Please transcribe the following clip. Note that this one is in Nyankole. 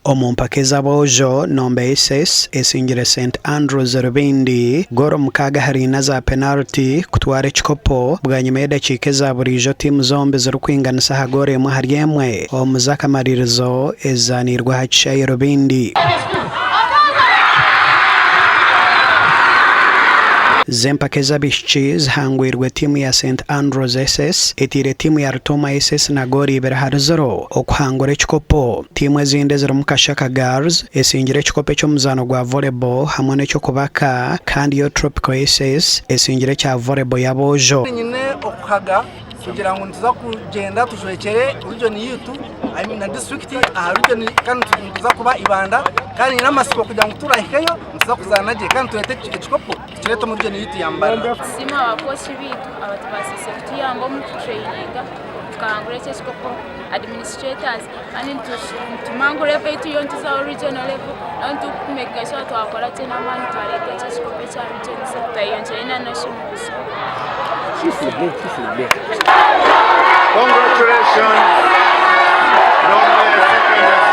Omu mpaka ez'aboojo, Nombe SS esingire St Andrews Rubindi goolo mukaaga ahari ina za penariti kutwara ekikopo bwanyima y'edakiika eza buriijo tiimu zombi zirikwinganisa aha goolo emwe ahari emwe omu z'akamaririzo ezizaaniirwe aha kishaayi Rubindi. Z'empaka ez'abaishiki zihangwirwe tiimu ya St Andrews SS etaire tiimu ya Rutooma SS na goolo ibiri ahari ziro okuhangura ekikopo. Tiimu ezindi ezirimu Kashaka Girls esingire ekikopo eky'omuzaano gwa volleyball hamwe n'eky'okubaka kandi yo Tropical SS esingire ekya volleyball y'aboojo. Nyine okuhaga kugira ngu nituza kugyenda tujwekyere region yaitu I mean na district aha region kandi nituza kuba Ibanda kandi nyine amatsiko kugira ngu kuturahikeyo nituza kuzaana gye kandi tureete ekikopo tukireete omu region yaitu ya Mbarara. Nitusiima abakooki baitu abatubaasiise kutuyamba omu kututureyininga tukahangura eki ekikopo, administrators kandi nituma ngu level ei turiyo nituzaho regional level naho nitukumekinga sure twakora gye n'amaani twareeta eki ekikopo ekya region twayeyongyerayo na nationals. Congratulations, Nombe Secondary School.